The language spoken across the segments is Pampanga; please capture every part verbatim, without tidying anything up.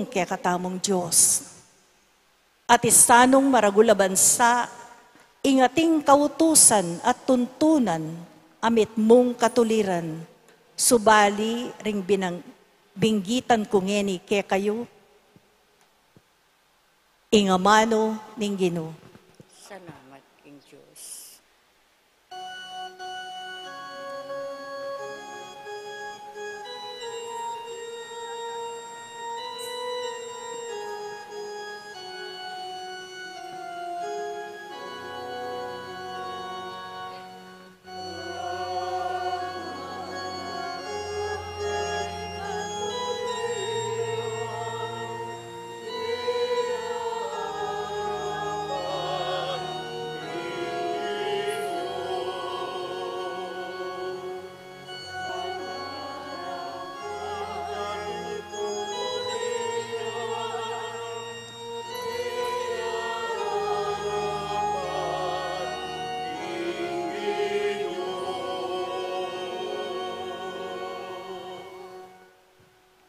kekatamung Dios. At isanung maragul a bansa, ing ating kautusan at tuntunan, a mitmung katuliran, subali ring binang-, binggitan ku ngeni kekayu, ing amanu ning Ginu. Salamat king Dios.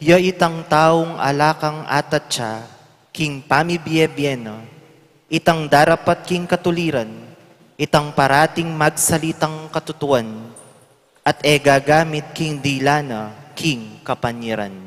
Ya itang taung ala kang atatya king pamibie-bie na, itang darapat king katuliran, itang parating magsalitang katutuan, at e gagamit king dila na king kapanyaran.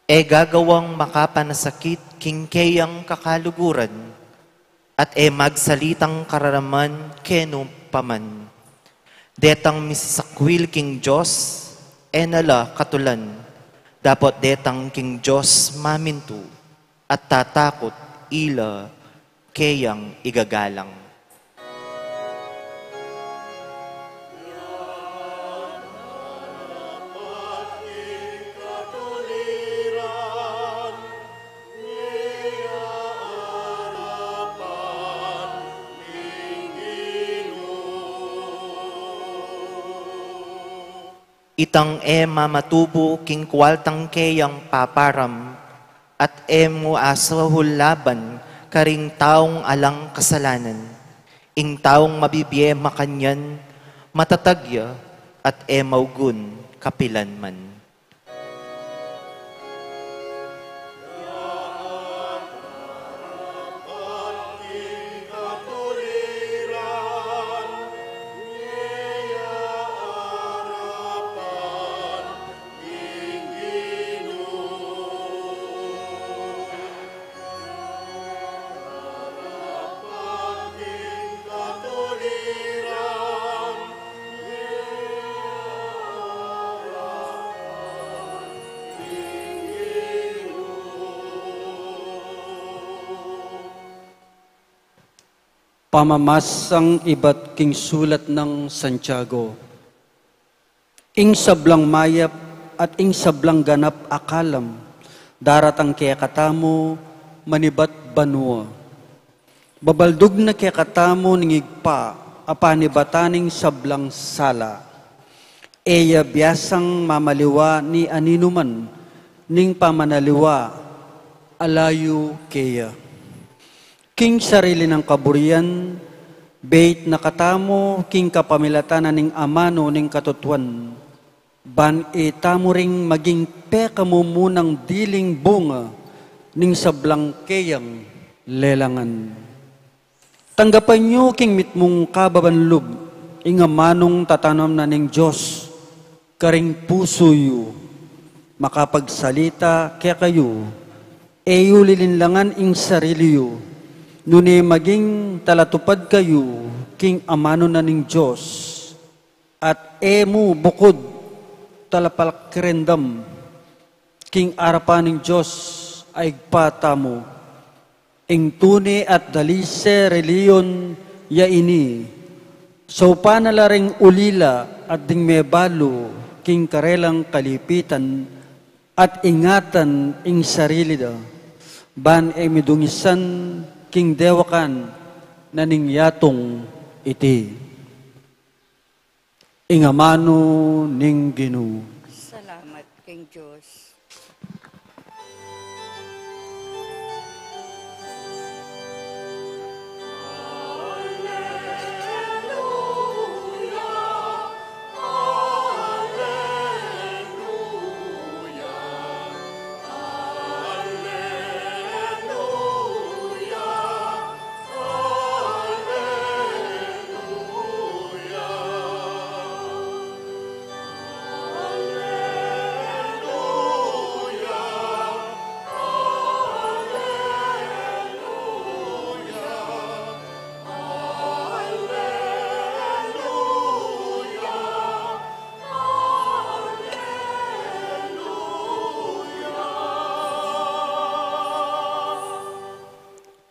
E gagawang makapanasakit king keyang kakaluguran, at e magsalitang kararaman kenu pa man. Detang misisakwil king Dios, e na la katulan, dapot detang king Dios mamintu, at tatakut ila keyang igagalang. Itang e mamatubu king kualtang keyang paparam, at e mu asahul laban karing taung alang kasalanan. Ing taung mabibie makanyan, matatag ya, at e maugun kapilan man. Pamamasang ibat king sulat nang Santiago. Ing sablang mayap at ing sablang ganap a kalam daratang kekatamu manibat banua. Babaldug na kekatamu ning Ibpa a panibatan ning sablang sala. E ya biasang mamaliwa ning aninu man ning pamanaliwa a layu keya. King sarili nang kaburian, beit na katamu king kapamilatan na ning amanu ning katutuan, ban itamu ring maging pekamumunang diling bunga ning sablang keyang lelangan. Tanggapan yu king mitmung kababan lub ing amanung tatanam na ning Dios karing pusu yu, makapagsalita kekayu, e yu lilinlangan ing sarili yu, nune maging talatupad kayu king amanu na ning Dios, at e mu bukud talapakirindam king arapan ning Dios a Ibpa tamu. Ing tune at dalise relihiyon ya ini, saupan na la ring ulila at ding mebalu king karelang kalipitan, at ingatan ing sarili da, ban e midungisan king dewakan na ning yatung iti. Ing amanu ning Ginu. Salamat king Dios.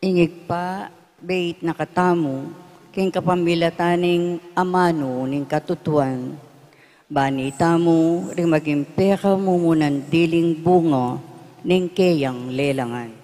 Ing Ibpa, bait na katamu, king kapamilatan ning amanu ning katutuan. Ban itamu ring maging pekamumunang diling bunga ning keyang lelangan.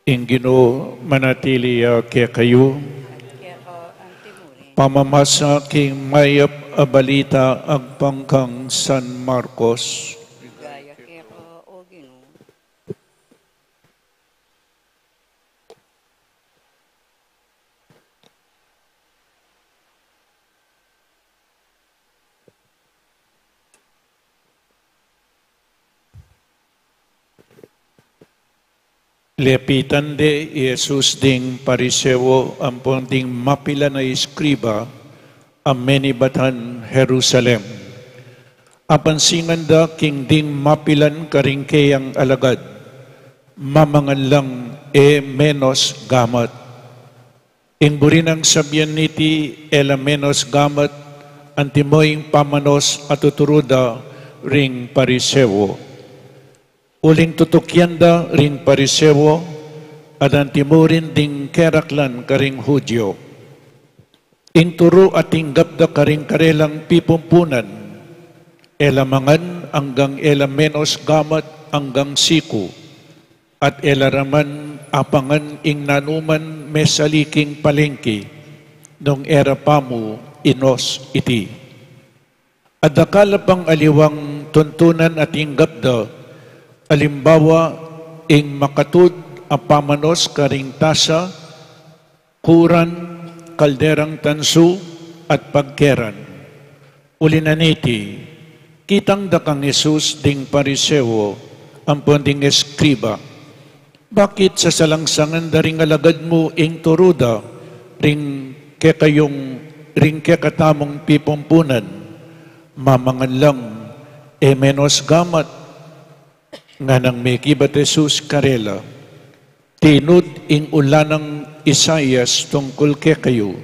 Ing Ginu manatili ya kekayu. Pamamasa king mayap a balita agpang kang San Marcos. Lepitan de i Jesus ding Pariseo ampon ding mapilan a eskriba a menibatan Jerusalem. Apansingan da king ding mapilan karing keyang alagad, mamangan lang e menos gamat. Ing buri nang sabian niti e la menos gamat, antimo ing pamanos a tuturu da ring Pariseo. Uling tutukian da ring Pariseo, at antimo rin ding keraklan karing Judio. Ing turu a tinggap da karing karelang pipumpunan, e la mangan anggang e la menos gamat anggang siku, at e la raman apangan ing nanuman mesali king palengke, nung e ra pa mu inos iti. Adakal a pang aliwang tuntunan a tinggap da, alimbawa, ing makatud a pamanos karing tasa, kuran, kalderang tansu, at pagkeran. Uli na niti, kitang da kang Jesus ding Pariseo ampon ding eskriba, "Bakit sasalangsangan da ring alagad mu ing turu da ring kekayung, ring kekatamung pipumpunan? Mamangan lang, e menos gamat." Nganang mekibat Jesus karela, "Tinud ing ulan nang Isaias tungkul kekayu,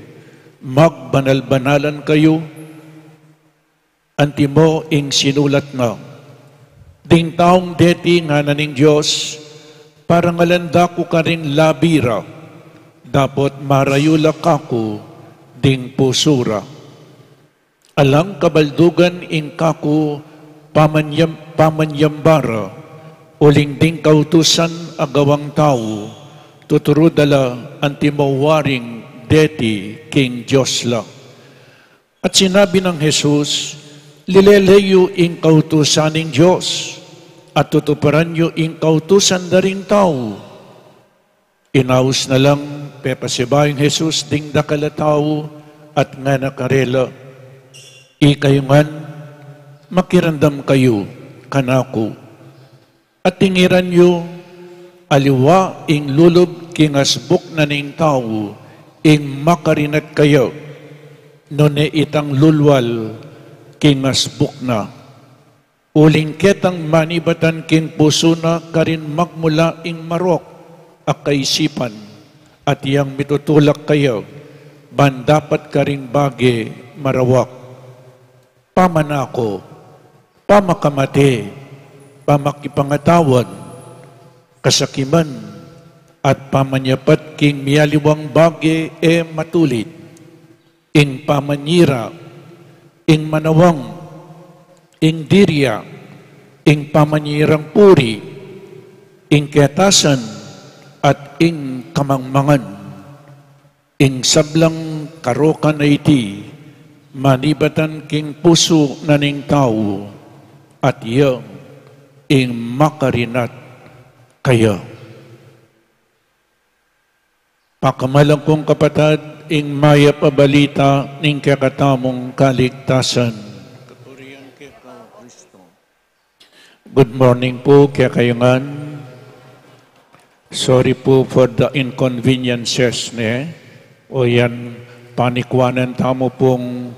'Magbanal-banalan kayu,' antimo ing sinulat na. Ding taung deti," ngana ning Dios, "parangalan da ku karing labi ra, dapot marayu la kaku ding pusu ra. Alang kabaldugan ing kaku pamanyam-, pamanyamba ra, uling ding kautusan a gawang tau, tuturu da la antimo waring deti king Dios la." At sinabi nang Jesus, "Lilele yu ing kautusan ning Dios, at tutuparan yu ing kautusan da ring tau." Inaus na lang pepasibayu nang Jesus ding dakal a tau, at ngana karela, "Ikayu ngan, makiramdam kayu kanaku." At tingiran yu, aliwa ing lulub king asbuk na ning tau ing makarinat kaya, nune itang lulwal king asbuk na. Uling ketang manibatan king pusu na karin magmula ing marok a kaisipan, at yang mitutulak kaya ban dapat karing bage marawak. Pamanako, pamakamate, pamakipangatawad, kasakiman, at pamanyapat king mialiwang bage e matulid, ing pamanyira, ing manawang, ing diria, ing pamanyirang puri, ing ketasan, at ing kamangmangan. Ing sablang karokan a iti, manibatan king pusu na ning tau, at iya ing makarinat kaya. Pakamalan kung kapatad, ing mayap a balita ning kekatamung kaligtasan. Kapurian keka, Kristo. Good morning po kekayu ngan. Sorry po for the inconveniences, ne. O yan, panikwanan tamu pung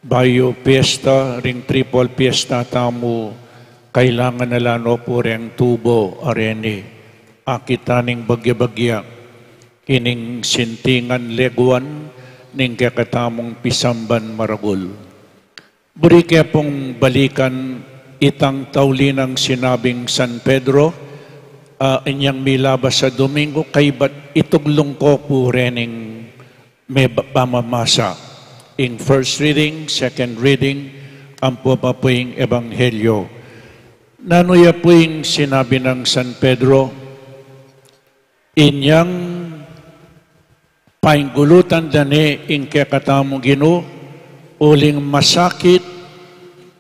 bayu piyesta, ring triple piyesta tamu, kailangan na la no pu reng tubo, areni. Akit ta ning bagya-bagya, ining sintingan leguan, ning kekatamung pisamban maragul. Buri ke pung balikan itang tauli nang sinabing San Pedro, ah, inyang milabas a Domingo, kaybat ituglung ko pu rening me-, pamamasa. Ing first reading, second reading, ampo pa pu ing Ebanghelyo. Nanu ya pu ing sinabi nang San Pedro? Inyang painggulutan da ne ing kekatamung Ginu, uling masakit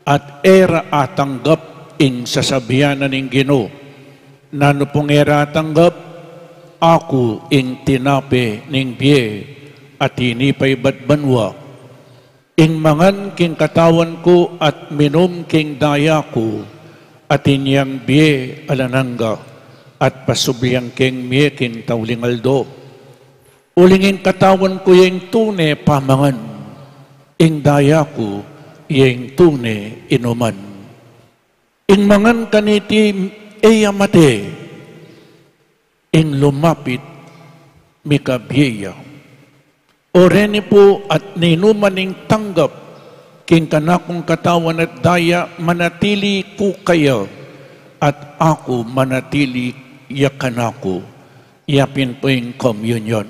at e ra atanggap ing sasabian na ning Ginu. Nanu pung e ra atanggap? Aku ing tinape ning bie a tinipa ibat banua. Ing mangan king katawan ku at minum king daya ku, atin yang bie alang angga, at pasublian keng mie king tauling aldo. Uling ing katawan ku ya ing tune pamangan, ing daya ku ya ing tune inuman. Ing mangan kaniti e ya mate, ing lumapit mikabie ya. O reni pu at ninuman ing tanggap king kanakung katawan at daya manatili ku kaya, at aku manatili ya kanaku. Yapin pu ing communion.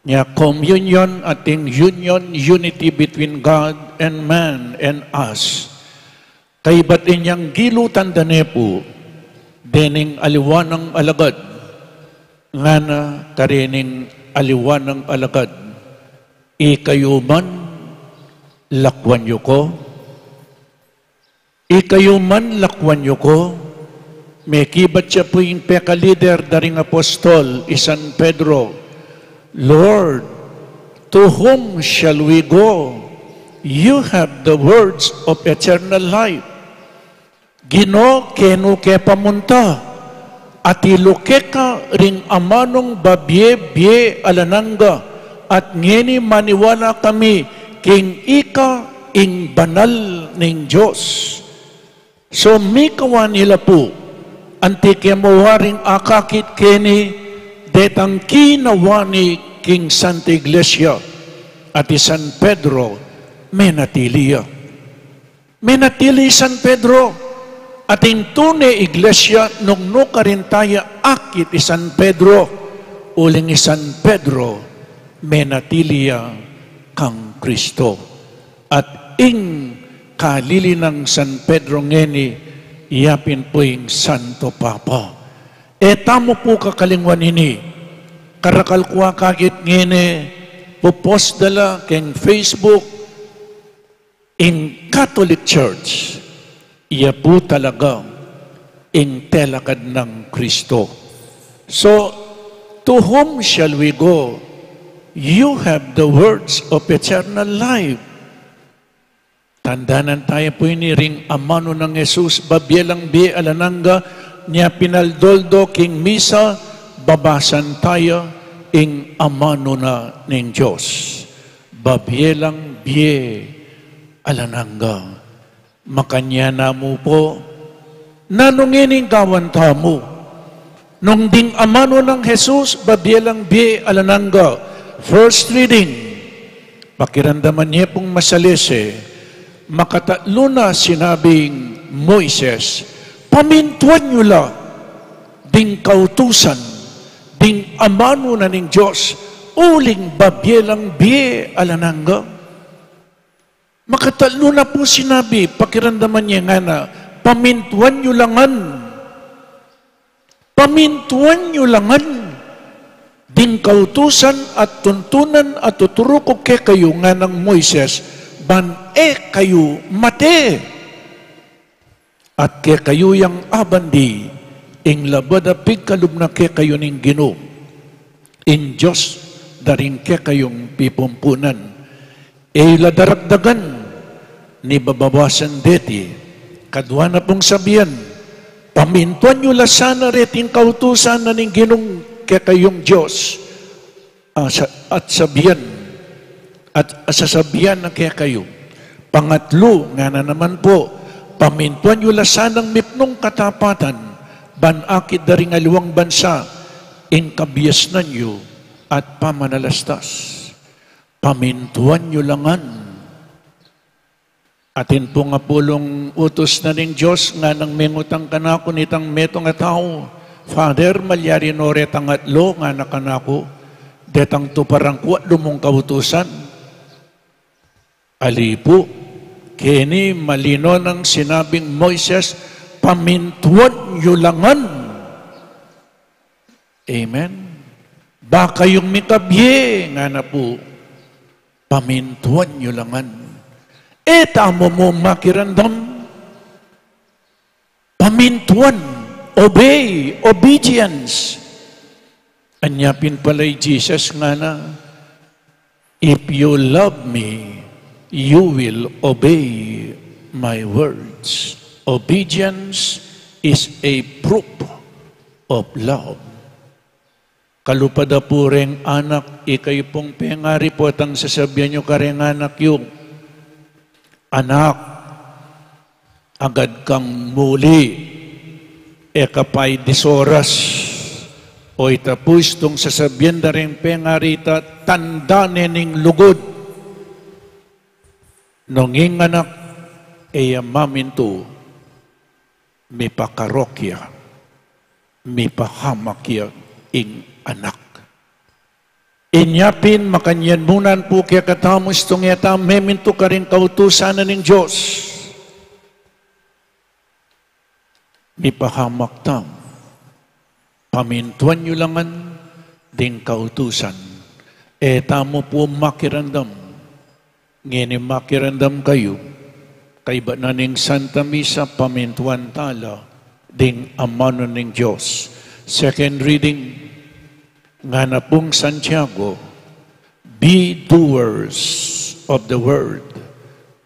Nya communion atin union, unity between God and man and us. Kaybat inyang gilutan da ne pu, dening aliwa nang alagad, ngana karening aliwa nang alagad, ikayu man lakwan yu ko, ikayu man lakwan yu ko, mekibat ya pu ing pekalider da ring apostol, i San Pedro, Lord, to whom shall we go? You have the words of eternal life. Ginu, kenu ke pamunta, at ilu keka ring amanung babie-bie alang angga, at ngeni maniwala kami king ika ing banal ning Dios. So, mikawani la pu, anti ke mu waring akakit keni, detang kinawani king Santa Iglesia, at i San Pedro, menatili ya. Menatili i San Pedro, at ing tune Iglesia, nung nu karin taya akit i San Pedro, uling i San Pedro, menatili ya kang Kristo. At ing kalili nang San Pedro ngeni, yapin pu ing Santo Papa. E tamu pu kakalingwan ini, karakal ku akakit ngeni, pupost da la keng Facebook, ing Catholic Church, iya pu talaga ing telakad nang Kristo. So, to whom shall we go? You have the words of eternal life. Tandanan taya pu ini, ring amanu nang Jesus, babie lang bie alang angga, nya pinaldoldo king misa, babasan taya ing amanu na ning Dios. Babie lang bie alang angga. Makanyan na mu pu, nanu ngening gawan tamu? Nung ding amanu nang Jesus, babie lang bie alang angga. First reading, pakiramdaman ye pung masalese, makatatlu na sinabing Moises, Pamintuan yu la ding kautusan, ding amanu na ning Dios, uling babie lang bie alang angga. Makatatlu na pu sinabi, pakiramdaman ye ngana, pamintuan yu la ngan. Pamintuan yu la ngan ding kautusan at tuntunan a tuturu ku kekayu, nganang Moises, ban e kayu mate. At kekayu yang abandi, ing labad a pigkalub na kekayu ning Ginu, ing Dios da ring kekayung pipumpunan. E yu la daragdagan ni babawasan deti. Kadua na pung sabian, pamintuan yu la sana reting kautusan na ning Ginung kekayung Dios, a sa-, at sabian, at a sasabian na kekayu. Pangatlu, ngana naman pu, pamintuan yu la sanang mipnung katapatan, ban akit da ring aliwang bansa ing kabiasnan yu at pamanalastas. Pamintuan yu la ngan. Atin pung apulung utus na ning Dios, nganang mengutang kanaku nitang metung a tau, Father, malyari no retang atlu, ngana kanaku, detang tuparan ku atlu mung kautusan? Ali pu, keni malino nang sinabing Moises, pamintuan yu la ngan. Amen. Ba kayung mikabie, ngana pu, pamintuan yu la ngan. E tamu mu makiramdam? Pamintuan, obey, obedience. Anya pin pala i Jesus ngana, "If you love me, you will obey my words." Obedience is a proof of love. Kalupad da pu reng anak, ikayu pung pengari, potang sasabian yu kareng anak yu, "Anak, agad kang muli, e ka pa idis oras." O ita pu istung sasabian da reng pengari ta, tanda ne ning lugud. Nung ing anak e ya mamintu, mipakarok ya, mipahamak ya ing anak. Inya pin makanyan mu nan pu kekatamu istung e ta memintu karing kautusan na ning Dios, mipahamak tamu. Pamintuan yu la ngan ding kautusan. E tamu pu makiramdam. Ngeni makiramdam kayu, kaybat na ning Santa Misa, pamintuan tala ding amanu ning Dios. Second reading, ngana pung Santiago, "Be doers of the word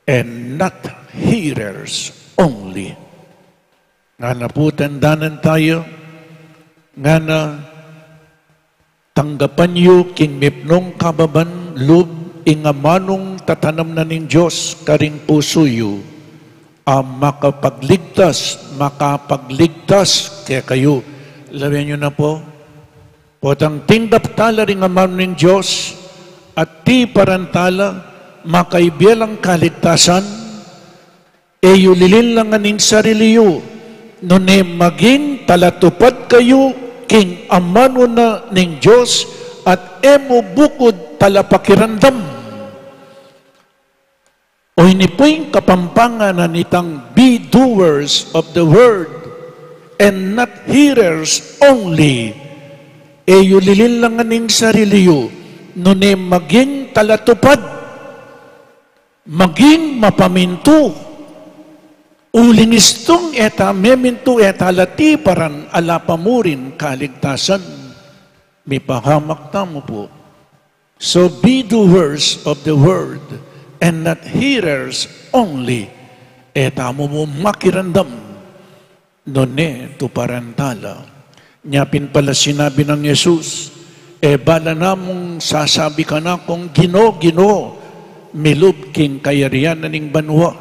and not hearers only." Ngana pu, tandanan taya, ngana, tanggapan yu king mipnung kababan lub ing amanung tatanam na ning Dios karing pusu yu, a makapagligtas, makapagligtas kekayu. Lawen yu na pu, potang tinggap tala ring amanu ning Dios, at tiparan tala, makaibyang kaligtasan, e yu lilinlangan ing sarili yu, nune maging talatupad kayu king amanu na ning Dios, at e mu bukud talapakiramdam. O ini pu ing Kapampangan na nitang be doers of the word and not hearers only. E yu lilinlangan ing sarili yu, nune maging talatupad, maging mapamintu. Uling istung e ta memintu, e tala tiparan, ala pa murin kaligtasan. Mipahamak tamu pu. So be doers of the word and not hearers only. E tamu mu makiramdam, nune tuparan tala. Nya pin pala sinabi nang Jesus, e bala namung sasabi kanakung, "Ginu, Ginu," milub king kayarian na ning banua,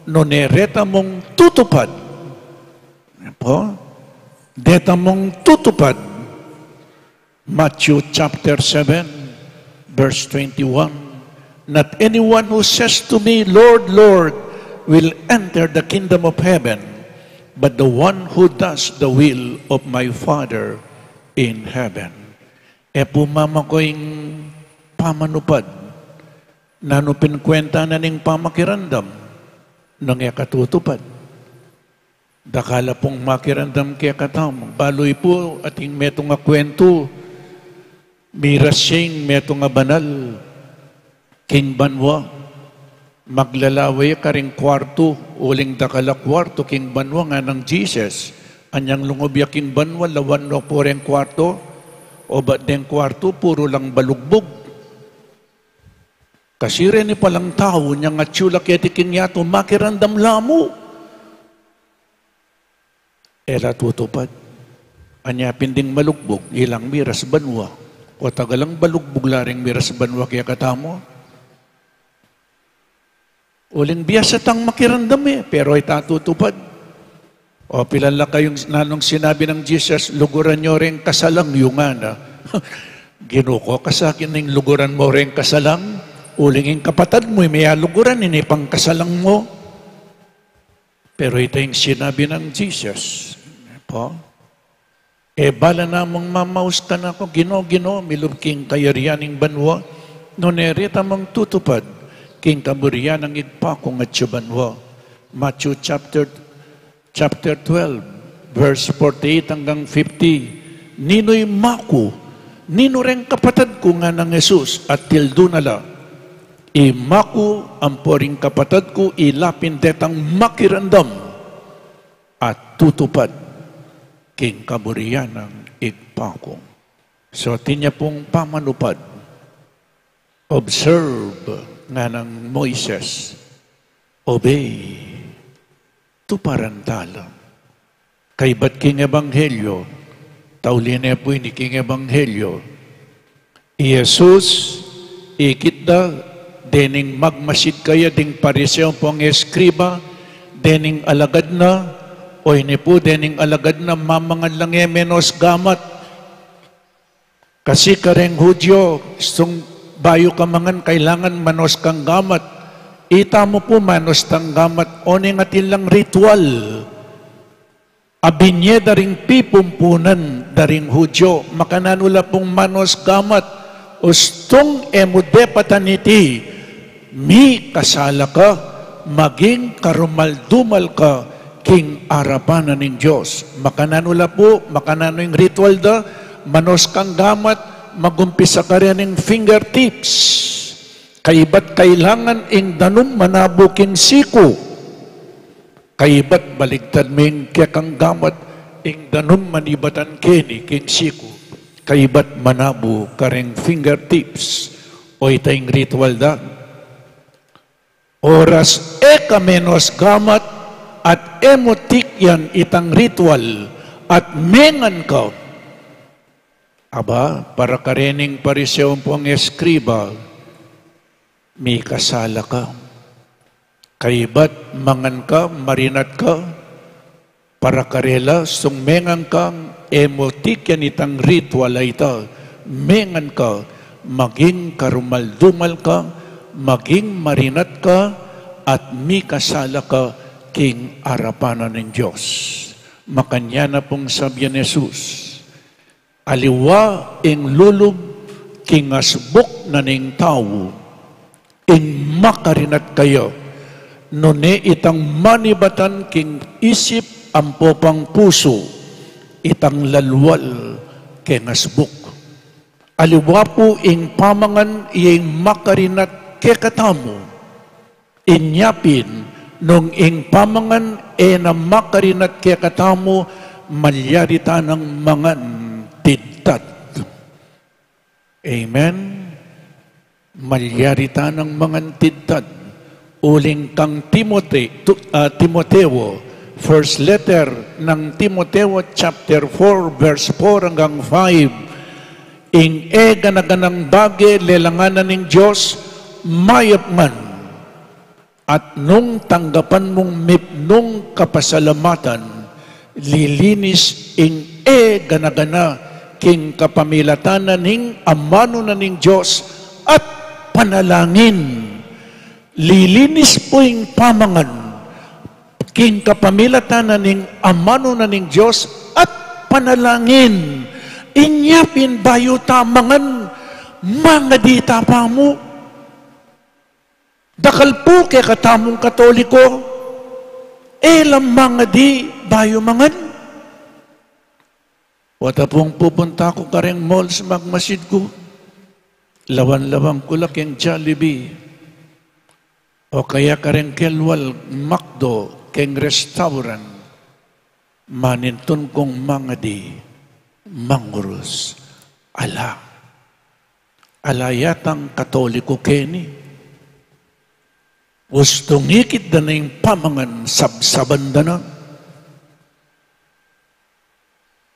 nune reta mung tutupad. Pu? Deta mung tutupad. Matthew chapter seven, verse twenty-one. "Not anyone who says to me, 'Lord, Lord,' will enter the kingdom of heaven, but the one who does the will of my Father in heaven. E pu mamaku ing pamanupad. Nanu pin kuenta na ning pamakiramdam nung e ka tutupad? Dakal la pung makiramdam kekatamu. Balu yu pu ating metung a kuentu, miras ya ing metung a banal king banua. Maglalawe ya karing kuartu, uling dakal a kuartu king banua, nganang Jesus. Anyang lungub ya king banua, lawan no pu reng kuartu, obat deng kuartu puru lang balugbug. Kasi reni palang tau, inyang atyu la keti king yatu, makiramdam la mu. E la tutupad. Anya pin ding malugbug, ilang miras banua. O taga lang balugbug la ring miras banua kekatamu. Uling biasa tang makiramdam e, pero e ta tutupad. O, pilan la kayung, nanung sinabi nang Jesus, "Luguran yu reng kasalang yu," ngana. Ginu ko, kasakin ning luguran mu reng kasalang, uling ing kapatad mu, e me ya luguran, ini pang kasalang mu. Pero ita ing sinabi nang Jesus. Po? E bala namung mamaus kanaku, "Ginu, Ginu, milub king kayarian ning banua, nune reta mung tutupad king kaburian nang Ibpa kung atsu banua." Matthew chapter, chapter twelve, verse forty-eight hanggang fifty. "Ninu i maku? Ninu reng kapatad ku?" nganang Jesus, at tildu na la, "I maku ampo ring kapatad ku, ila pin detang makiramdam at tutupad king kaburian nang Ibpa ku." So, atin ya pung pamanupad. Observe, nganang Moises. Obey. Tuparan tala. Kaybat king ebanghelyo, tauli ne pu ini king ebanghelyo, i Jesus, ikit da, dening magmasid kaya ding Pariseo ampong eskriba, dening alagad na, o ini pu, dening alagad na, mamangan la nge menos gamat. Kasi kareng Hudyo, sung bayu ka mangan, kailangan manos kang gamat. Ita mu pu, manos tang gamat, o neng atin lang ritual a binye da ring pipumpunan da ring Hudyo, makananu la pung manos gamat, ustung e mu depatan iti, mikasala ka, maging karumal-dumal ka king arapan na ning Dios. Makananu la pu, makananu ing ritual da, manos kang gamat, magumpisa ka ring fingertips. Kaybat kailangan ing danum manabu king siku. Kaybat baligtad me ing kekang gamat, ing danum manibatan keni king siku. Kaybat manabu kareng fingertips. O ita ing ritual da. Oras e ka menos gamat at e mu tikyan itang ritual at mengan ka. Aba, para karening Pariseo ampong eskriba, mikasala ka. Kaybat mangan ka, marinat ka, para karela, sung mengan kang e mu tikyan itang ritual a ita, mengan ka, maging karumal-dumal ka, maging marinat ka, at mikasala ka king arapan na ning Dios. Makanyan na pung sabyan Jesus, aliwa ing lulub king asbuk na ning tau, ing makarinat kaya, nune itang manibatan king isip ampo pang pusu, itang lalwal keng asbuk. Aliwa pu ing pamangan ya ing makarinat kekatamu. Inya pin, nung ing pamangan e na makarinat kekatamu, malyari tanang mangan tidtad. Amen? Malyari tanang mangan tidtad. Uling kang Timote-, tu-, ah, Timoteo, first letter nang Timoteo, chapter four, verse four hanggang five, ing e gana-ganang bage lelangan na ning Dios, mayap man. At nung tanggapan mung mipnung kapasalamatan, lilinis ing e gana-gana king kapamilatan na ning amanu na ning Dios at panalangin. Lilinis pu ing pamangan. king kapamilatan na ning amanu na ning Dios at panalangin. Inya pin bayu ta mangan, mangadi ta pa mu. Dakal pu kekatamung Katoliko, e la mangadi bayu mangan. Wata pung pupunta ku kareng malls magmasid ku, lawan-lawan ku la keng Jollibee, o kaya kareng kelwal McDo, keng restaurant, manintun kung mangadi, mangurus. Ala. Ala yatang Katoliko keni. Ustung ikit da na ing pamangan, sabsaban da na.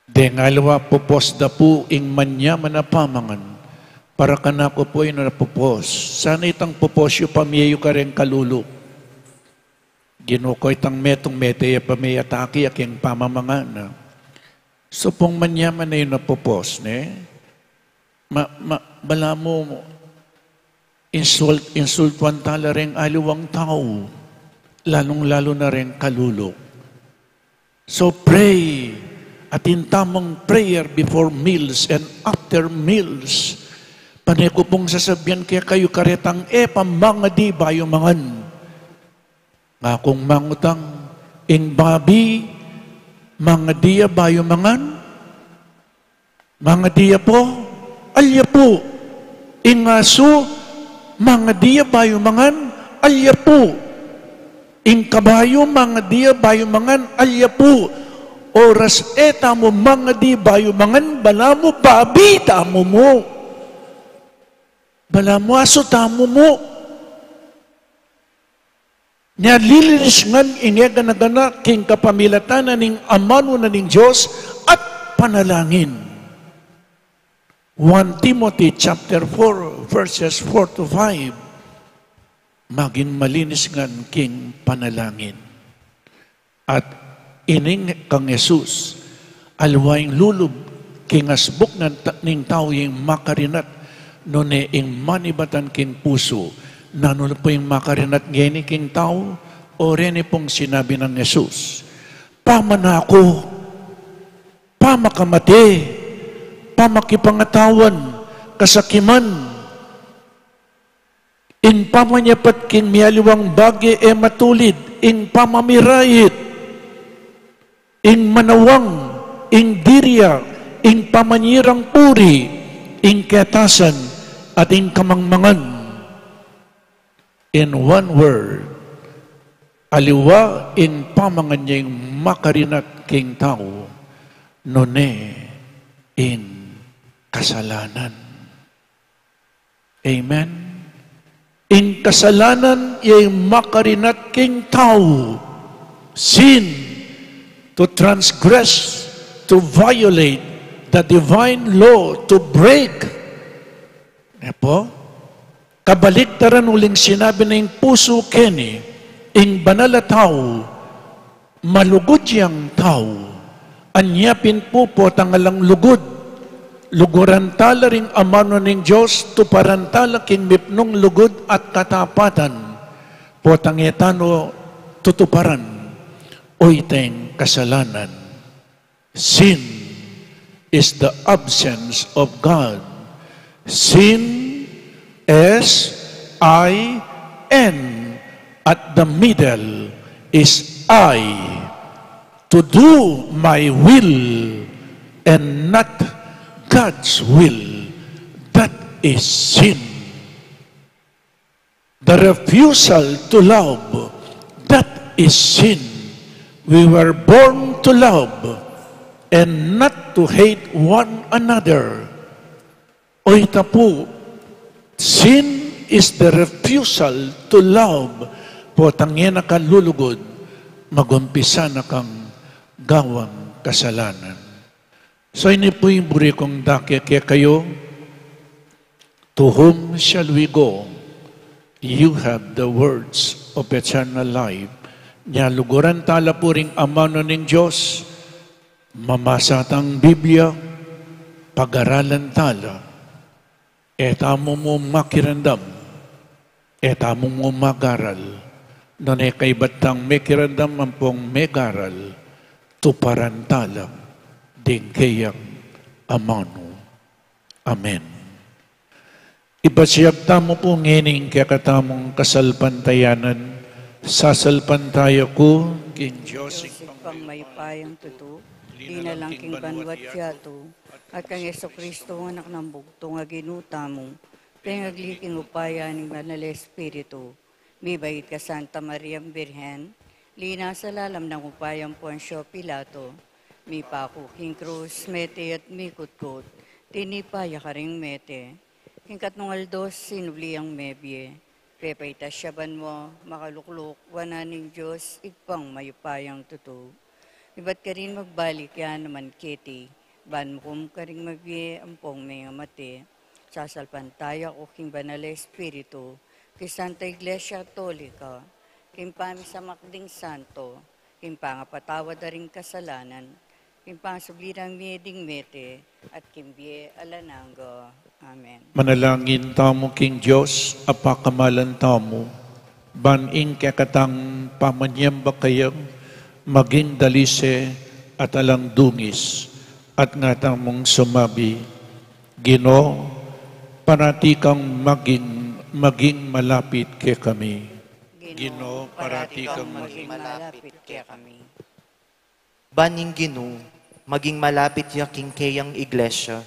Deng aliwa pupos da pu ing manyaman a pamangan. Para kanaku pu ing pupos. Sana itang pupos yu pamie yu kareng kalulu. Ginu ku itang metung mete ya pamie atake ya keng pamamangan na. Supung manyaman na ing pupos, ne? Ma, ma, balamu insult, insultuan tala reng aliwang tau, lalung-lalu na reng kalulu. So pray, atin tamung prayer before meals and after meals. Pane ku pung sasabian kekayu karetang e pa mangadi bayu mangan. Ngakung mangutang, ing babi, mangadi ya bayu mangan? Mangadi ya pu? Alya pu. Ing asu, mangadi ya bayu mangan? Alya pu. Ing kabayu, mangadi ya bayu mangan? Alya pu. Oras e tamu mangadi bayu mangan, balamu babi tamu mu. Balamu asu tamu mu. Nya lilinis ngan ing e gana-gana king kapamilatan na ning amanu na ning Dios at panalangin. One Timothy chapter four, verses four to five. Maging malinis ngan king panalangin. At ining kang Jesus, aliwa ing lulub king asbuk nang ta-, ning tau ing makarinat, nune ing manibatan king pusu. Nanu pu ing makarinat ngeni king tau? O reni pung sinabi nang Jesus, pamanaku, pamakamate, pamakipangatawan, kasakiman, ing pamanyapat king mialiwang bage e matulid, ing pamamirait, ing manawang, ing dirya, ing pamanyirang puri, ing ketasan, at ing kamangmangan. In one word, aliwa ing pamangan ya ing makarinat king tau, nune ing kasalanan. Amen. Ing kasalanan ya ing makarinat king tau. Sin, to transgress, to violate the divine law, to break. Ne pu? Kabaliktaran uling sinabi na ing pusu keni, ing banal a tau, malugud yang tau, anya pin pu potang alang lugud. Luguran tala ring amanu ning Dios, tuparan tala king mipnung lugud at katapatan. Potang e tanu tutuparan, oyteng kasalanan. Sin is the absence of God. Sin, S I N, at the middle is I. To do my will and not God's will. That is sin. The refusal to love, that is sin. We were born to love and not to hate one another. Oyta pu, sin is the refusal to love. Potang e na ka lulugud, magumpisa na kang gawang kasalanan. So, ini pu ing buri kung dake kekayu, to whom shall we go? You have the words of eternal life. Nya luguran tala pu ring amanu ning Dios, mamasa tang Biblia, pagaralan tala. E tamu mu makiramdam, e tamu mu mag-aral, Nune kaybat tang mekiramdam ampong megaral, tuparan tala ding keyang amanu. Amen. Ipasyag tamu pu ngening kekatamung kasalpantayanan, sasalpantaya ku king Dios Ibpang mayupayang tutu, linalang king banua't yatu, at kang Jesucristo, Anak nang bugtung a Ginu tamu, pengagli king upaya ning Banal Espiritu, mibait ka Santa Mariang Birhen, linasa lalam ning upayang Poncio Pilato, mipaku king krus, mete at mikutkut, tinipa ya karing mete. King katnung aldo, sinubli yang mebie, pepaitas ya banua, makalukluk wanan ning Dios Ibpang mayupayang tutu. Ibat karin magbalik ya naman keti, ban mukum karing mabie ampong mengamate. Sasalpantaya ku king Banal Espiritu, king Santa Iglesia Katolika, king pamisamak ding santo, king pangapatawad da ring kasalanan, king pangasubli dang mie ding mete, at king bie alang angga. Amen. Manalangin tamu king Dios a pakamalan tamu, ban ing kekatang pamanyamba kaya maging dalise at alang dungis, at nga tamung sumabi, Ginu, parati kang maging, maging malapit kekami. Ginu, parati kang maging malapit kekami. Ban ing Ginu maging malapit ya king keyang Iglesia,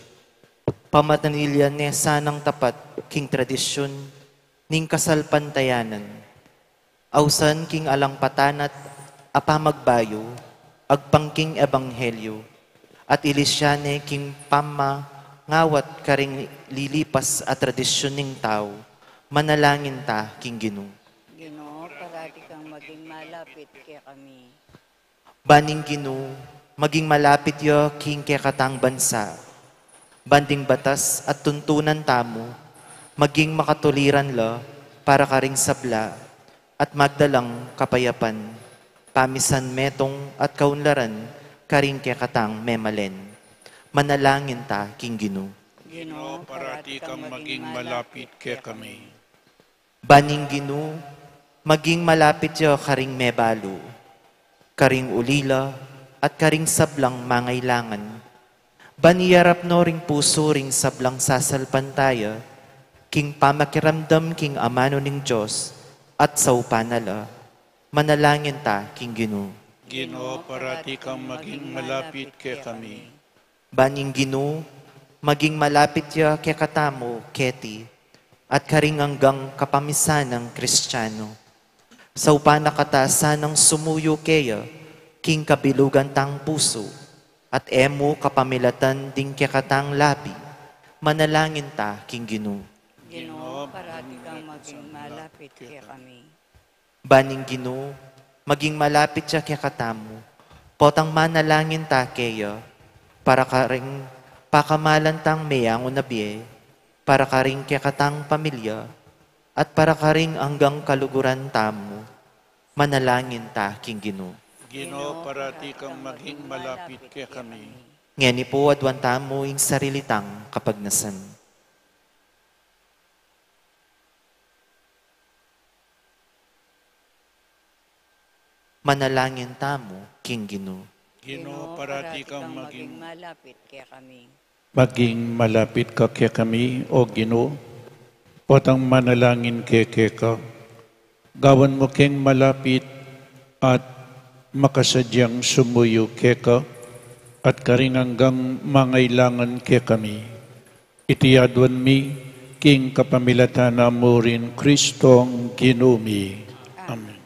pamatanilyan ne sanang tapat king tradisyun ning kasalpantayanan, ausan king alang patanat a pamagbayu, agpang king ebanghelyu, at ilisya ne king pamangawat karing lilipas a tradisyun ning tau. Manalangin ta king Ginu. Ginu, parati kang maging malapit kekami. Ban ing Ginu maging malapit ya king kekatang bansa, ban ding batas at tuntunan tamu maging makatuliran la para karing sabla, at magdalang kapayapan, pamisan metung at kaunlaran karing kekatang memalen. Manalangin ta king Ginu. Ginu, parati kang maging malapit kekami. Ban ing Ginu maging malapit ya karing mebalu, karing ulila, at karing sablang mangailangan. Ban iyarap no ring pusu ring sablang sasalpantaya king pamakiramdam king amanu ning Dios, at saupan na la. Manalangin ta king Ginu. Ginu, parati kang maging malapit kekami. Ban ing Ginu maging malapit ya kekatamu keti, at karing anggang kapamisanang Kristiano. Saupan na kata sanang sumuyu keya king kabilugan tang pusu, at e mu kapamilatan ding kekatang labi. Manalangin ta king Ginu. Ginu, parati kang maging malapit kekami. Ban ing Ginu maging malapit ya kekatamu, potang manalangin ta keya para karing pakamalan tang meyangu na bie, para karing kekatang pamilya, at para karing anggang kaluguran tamu. Manalangin ta king Ginu. Ginu, parati kang maging malapit kekami. Ngeni pu, aduan tamu ing sarili tang kapagnasan. Manalangin tamu king Ginu. Ginu, parati kang maging malapit kekami. Maging malapit ka kekami, O Ginu, potang manalangin ke keka. Gawan mu keng malapit at makasadyang sumuyu keka, at karing anggang mangailangan kekami. Iti aduan mi king kapamilatan na mu ring Kristong Ginu mi. Amen.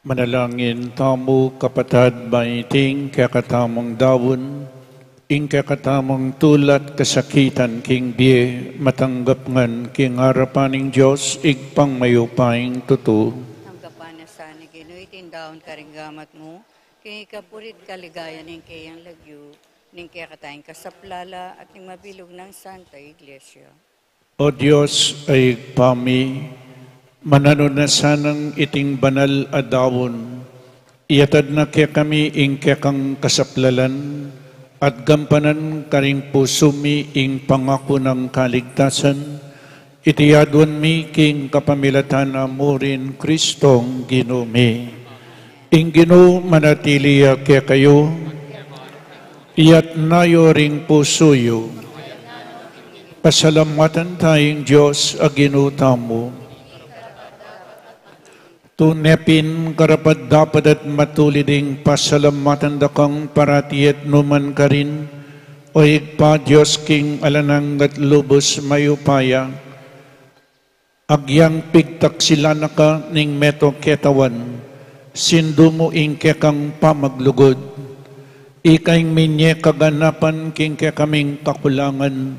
Manalangin tamu, kapatad, ba iting kekatamung daun, ing kekatamung tula't kasakitan king bie, matanggap ngan king arapan ning Dios, Ibpang mayupayang tutu. Tanggapan na sa ning Ginu iting daun karing gamat mu, king ikapurit kaligayan ning keyang lagyu, ning kekatang kasaplalan, at ning mabilug nang Santa Iglesia. O Dios, a Ibpa mi, mananu na sanang iting banal a daun, iyatad na kekami ing kekang kasaplalan, at gampanan karing pusu mi ing pangaku nang kaligtasan, iti aduan mi king kapamilatan na murin Kristong Ginu mi. Ing Ginu manatili ya kekayu, iyatas yu ring pusu yu. Pasalamatan taya ing Dios a Ginu tamu. Tune pin karapat-dapat at matulid ing pasalamatan da kang parati at nu man karin, O Ibpa, Dios king alang angga at lubus mayupaya. Agyang pigtaksilan na ka ning meto ketawan, sindu mu ing kekang pamaglugud. Ika ing minye kaganapan king kekaming kakulangan.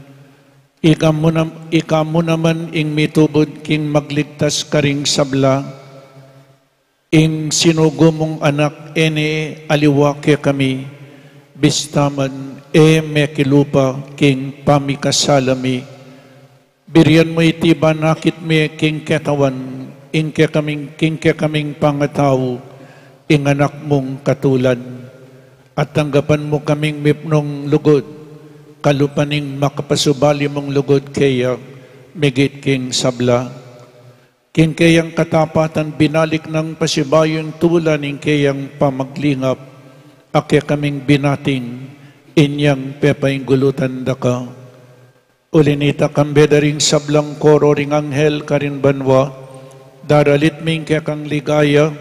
Ika mu nam-, ika mu naman ing mitubud king magligtas karing sabla. Ing sinugo mung Anak e ne aliwa kekami, bista man e mekilupa king pamikasala mi. Birian mu iti banakit mi king ketawan, ing kekaming, king kekaming pangatau, ing Anak mung katulad. At tanggapan mu kaming mipnung lugud, kalupa ning makapasubali mung lugud keya, migit king sabla. King keyang katapatan binalik nang pasibayu ing tula ning keyang pamaglingap, a kekaming binating, inyang pepainggulutan da ka. Uli nita kambe da ring sablang koro ring anghel karin banua, daralit mi ing kekang ligaya,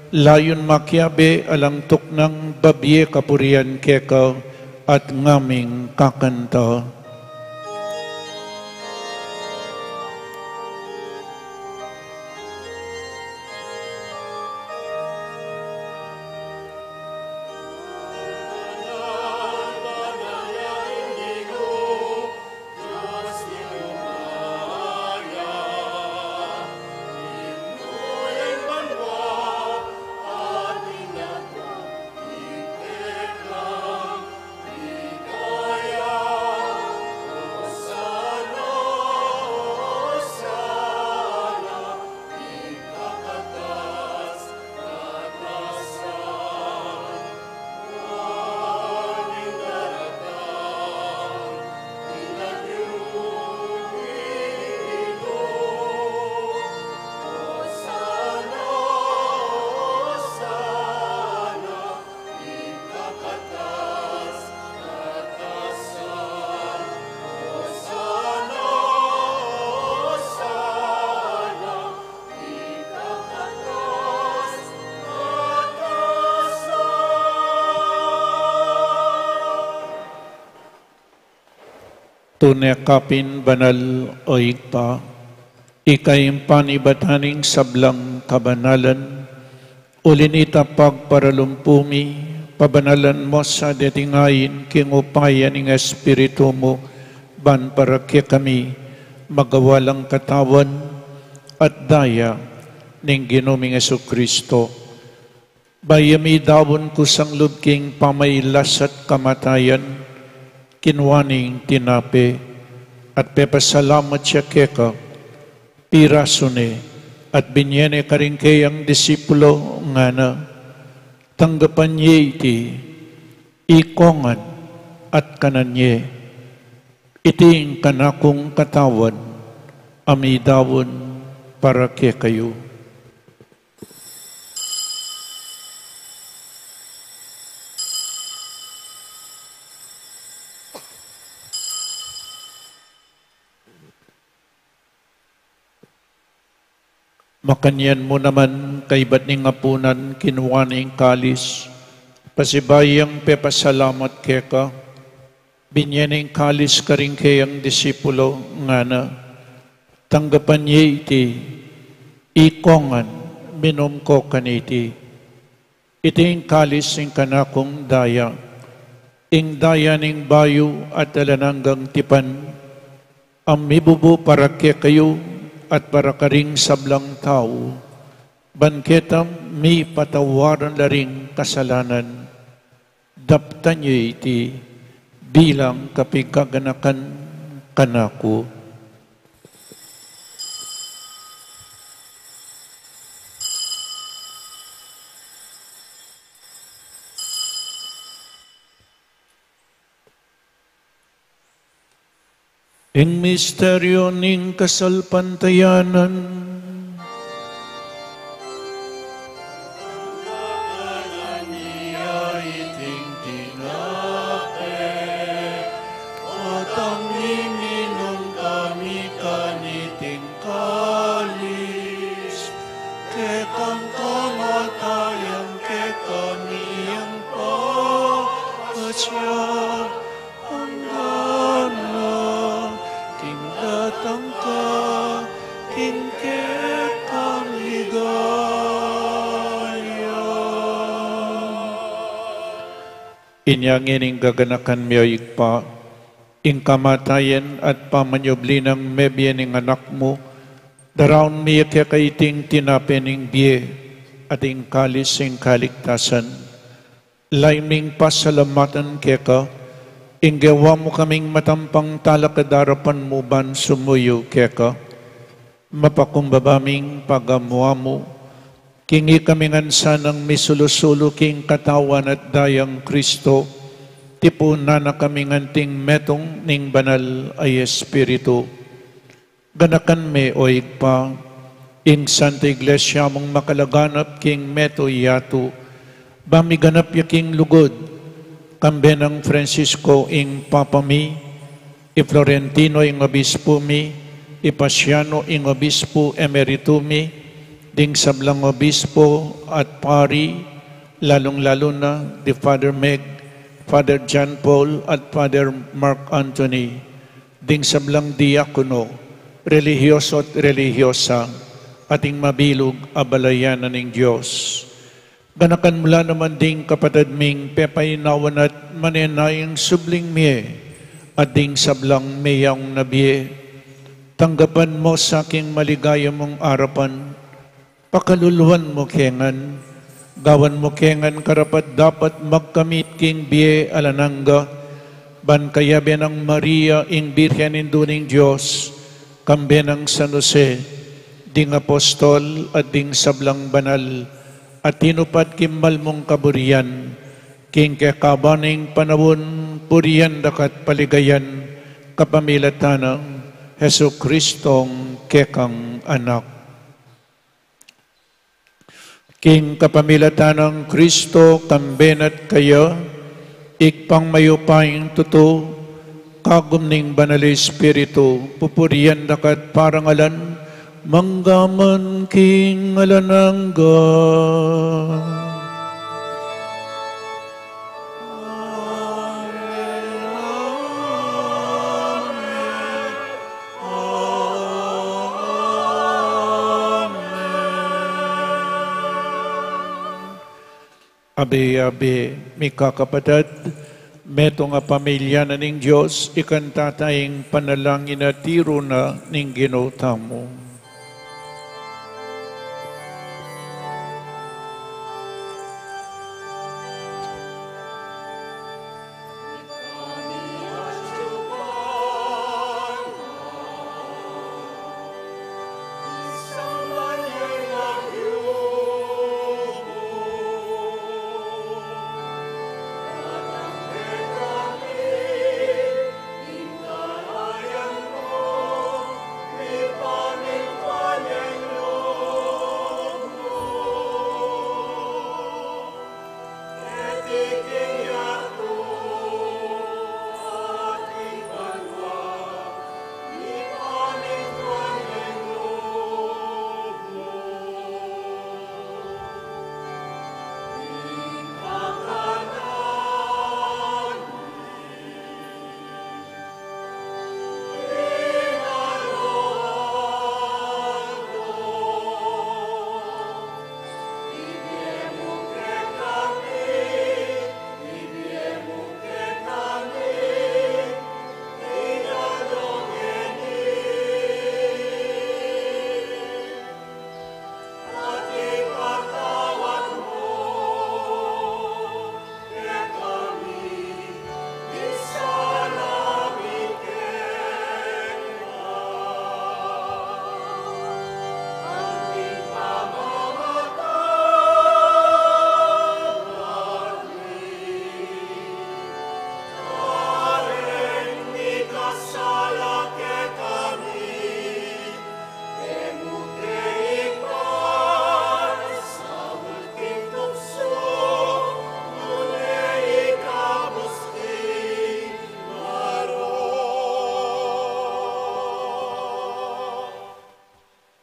layun makiabe alang tuknang babie kapurian keka, at ngaming kakanta. Tune ka pin banal, o Ibpa, ika ing panibatan ning sablang kabanalan, uli nita pagparalumpu mi, pabanalan mu sa deti ngeni king upaya ning Espiritu mu, ban para kekami, magawa lang katawan at daya ning Ginu ming Jesucristo. Bayu ya midaun kusang lub king pamailas at kamatayan, kinua ne ing tinape, at pepasalamat ya keka, pirasu ne, at binye ne karing keyang disipulo, ngana, tanggapan ye iti, ikong ngan, at kanan ye, iti ing kanakung katawan, a midaun para kekayu. Makanyan mu naman, kaybat ning apunan, kinua ne ing kalis, pasibayu yang pepasalamat keka, binye ne ing kalis karing keyang disipulo, ngana, tanggapan ye iti, ikong ngan, minum ko kaniti, Iti ing kalis ning kanakung daya, ing daya ning bayu at alang anggang tipan, a mibubu para kekayu at para karing sablang tau, ban ketang mipatawaran la ring kasalanan. Daptan ye iti bilang kapigaganakan kanaku. Ing misteryu ning kasalpantayanan. Tanggapan mi iting tinape, at iminum kami kaniting kalis, ketang kamatayan kekami yang Pasya, anggang king datang ka king kekang ligaya. Inya ngeni gaganakan mi, o Ibpa, ing kamatayan at pamanyubli nang mebie ning Anak mu, daraun mi keka iting tinape ning bie at ing kalis ning kaligtasan. Lalu ming pasalamatan keka, ing gewa mu kaming matampang talakad king arapan mu ban sumuyu keka. Mapakumbaba ming pagamu-amu, king ikami ngan sanang misulu-sulu king katawan at dayang Kristo, tipunan na kami ngan anting metung ning Banal a Espiritu. Ganakan me, o Ibpa, ing Santa Iglesia mung makalaganap king meto yatu, ba miganap ya king lugud, kambe nang Francisco ing Papa mi, i Florentino ing Obispo mi, i Paciano ing Obispo Emerito mi, ding sablang obispo at pari, lalung-lalu na di Father Meg, Father John Paul, at Father Mark Anthony, ding sablang diakono, relihiyoso at relihiyosa, at ing mabilug a balayan ning Dios. Ganakan mu la naman ding kapatad ming pepainawan at manenayang subling mie, at ding sablang meyaun na bie. Tanggapan mu sa king maligaya mung arapan, pakaluluan mu ke ngan, gawan mu ke ngan karapat-dapat magkamit king bie alang angga, ban kayabe nang Maria, ing Birhen Indu ning Dios, kambe nang San Jose, ding apostol at ding sablang banal a tinupad king mal mung kaburian, king kekaban ning panaun, purian da ka at paligayan, kapamilatan nang Jesucristong kekang Anak. King kapamilatan nang Kristo, kambe na at kaya, Ibpang mayupayang tutu, kagum ning Banal a Espiritu, pupurian da ka at parangalan, mangga man king alang angga. Amen. Amen. Abe-abe, mikakapatad, metung a pamilya na ning Dios, ikanta taya ing panalangin a tiru na ning Ginu tamu.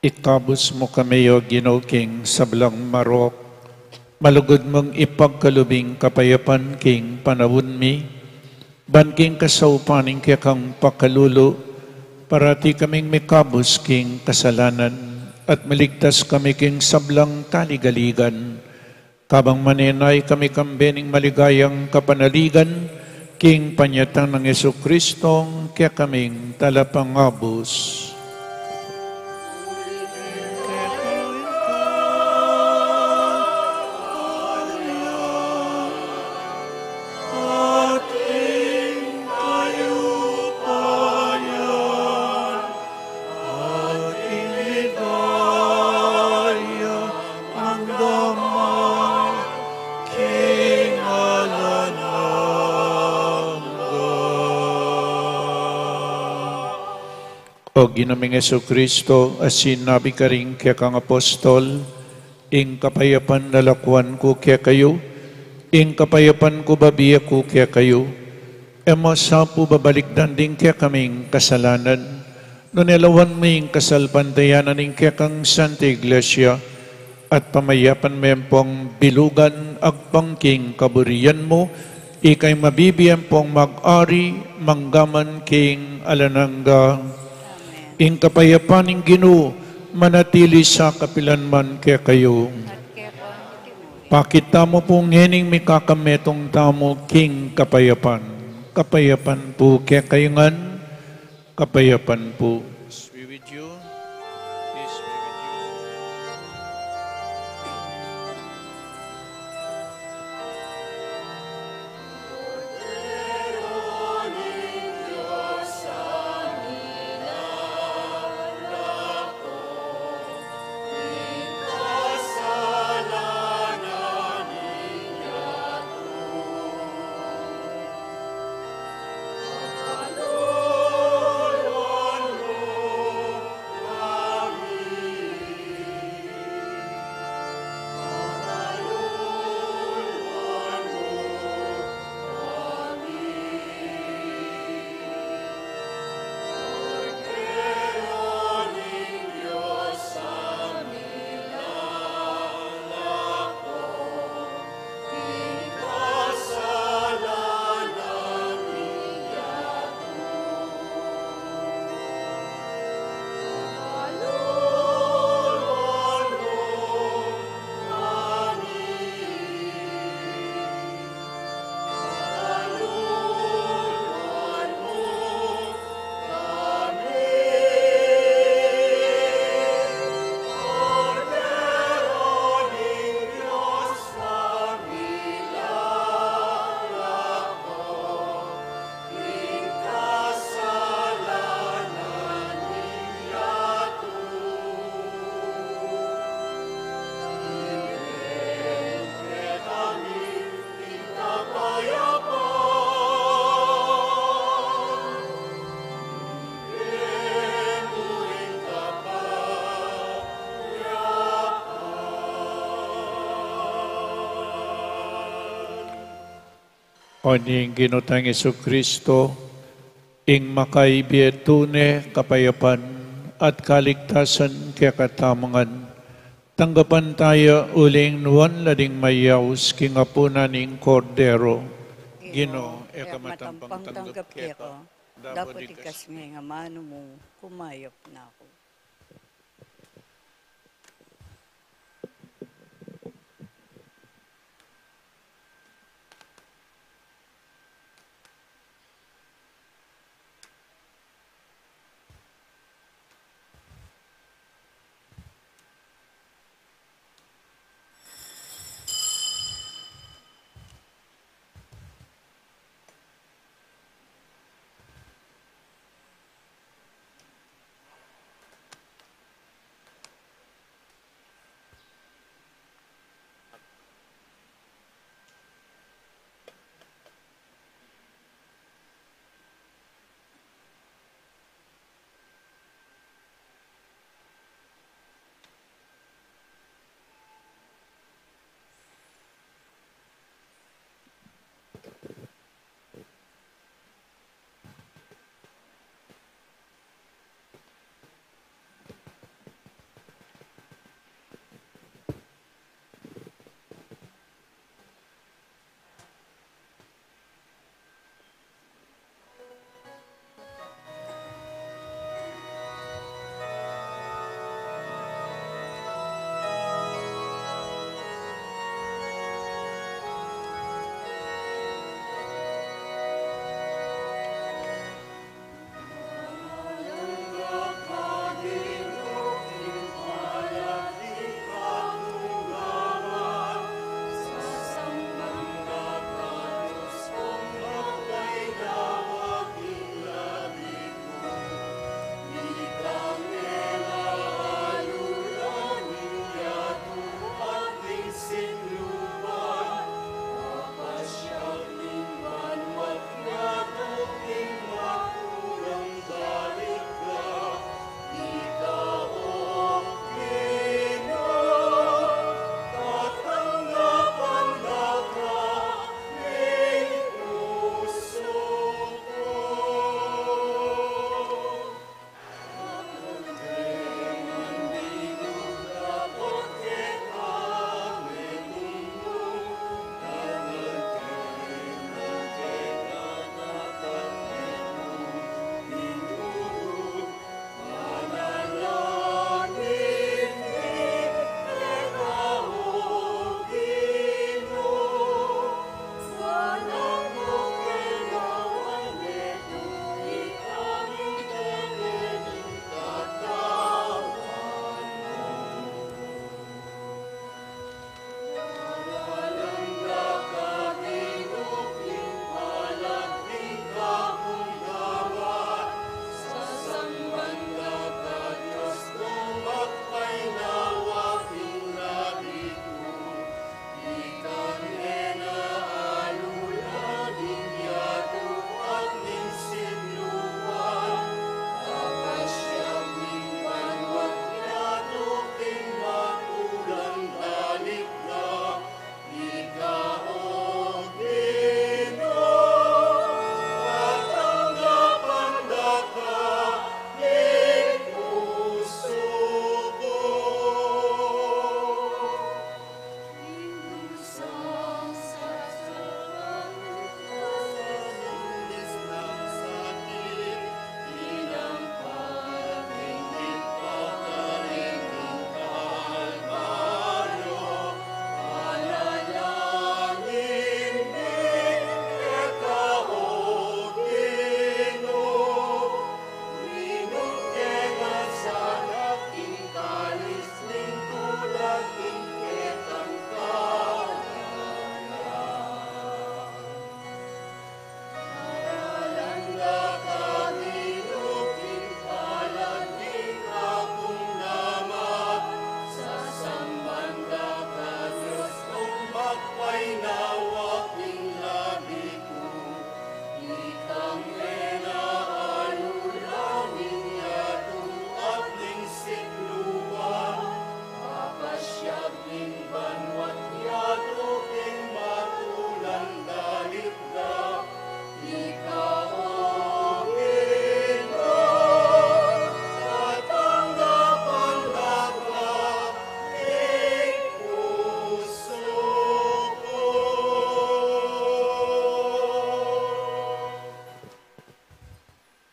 Ikabus mu kami, O Ginu, king sablang marok. Malugud mung ipagkalub ing kapayapan king panaun mi. Ban king kasaupan ning kekang pakalulu, parati kaming mikabus king kasalanan, at maligtas kami king sablang kaligaligan. Kabang manenaya kami kambe ning maligayang kapanaligan, king panyatang nang Jesucristo, kekaming talapangabus. Aking ligaya, mangga man king alang angga. O Ginu ming Jesucristo, a sinabi karing kekang apostol, ing kapayapan lalakuan ku kekayu, ing kapayapan ku bibie ku kekayu. E mu sa pu babalikdan ding kekaming kasalanan, nune lawan mu ing kasalpantayanan ning kekang Santa Iglesia, at pamayapan me pung bilugan agpang king kaburian mu, ika ing mabibie pung mag-ari mangga man king alang angga. Amen. Ing kapayapan ning Ginu manatili sa kapilan man kekayu. Pakit tamu pu ngening mikakametung tamu king kapayapan. Kapayapan pu kekayu ngan, kapayapan pu. Peace be with you. Peace be with you. O ning Ginu tang Jesucristo, ing makaibie tune kapayapan at kaligtasan kekatamu ngan, tanggapan taya uling nuan la ding mayaus king apunan ning Kordero. Ginu, e ka matampang tanggap keka, dapot ikas me ing amanu mu, kumayap na ku.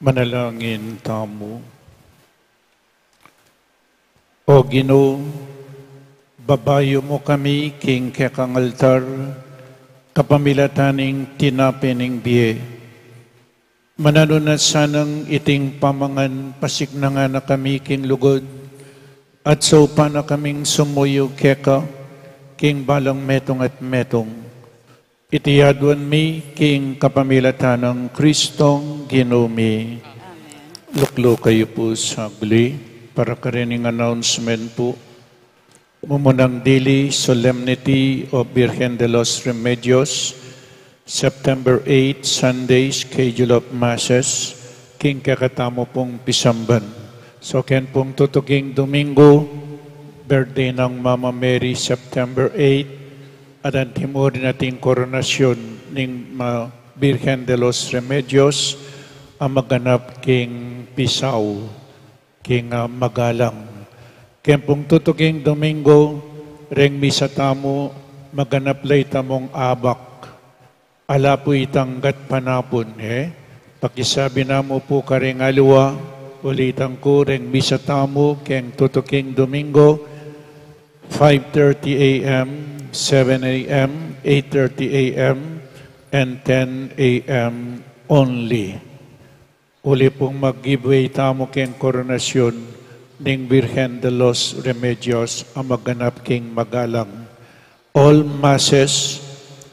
Manalangin tamu. O Ginu, babayu mu kami king kekang altar, kapamilatan ning tinape ning bie. Mananu na sanang iting pamangan pasiknangan na kami king lugud, at saupan na kaming sumuyu keka king balang metung at metung. Iti aduan mi king kapamilatan nang Kristong Ginu mi. Amen. Lukluk kayu pu saglit para karening announcement pu. Mumunang dili, Solemnity of Virgen de los Remedios, September eight, Sunday, schedule of masses, king kekatamu pung pisamban. So, ken pung tutuking Domingo, birthday nang Mama Mary, September eight, at antimurin ating koronasyon ning ma-, Virgen de los Remedios, a maganap king Pisao, king, ah, Magalang. Ken pung tutuking Domingo, reng misa tamu, maganap la itamung abak. Ala pu itang gatpanapun, e? Pakisabi na mu pu kareng aliwa, ulitan ku, reng misa tamu keng tutuking Domingo, five thirty A M, seven A M, eight thirty A M, and ten A M only. Uli pung mag-give way tamu keng koronasyon ning Virgen de los Remedios a maganap king Magalang. All masses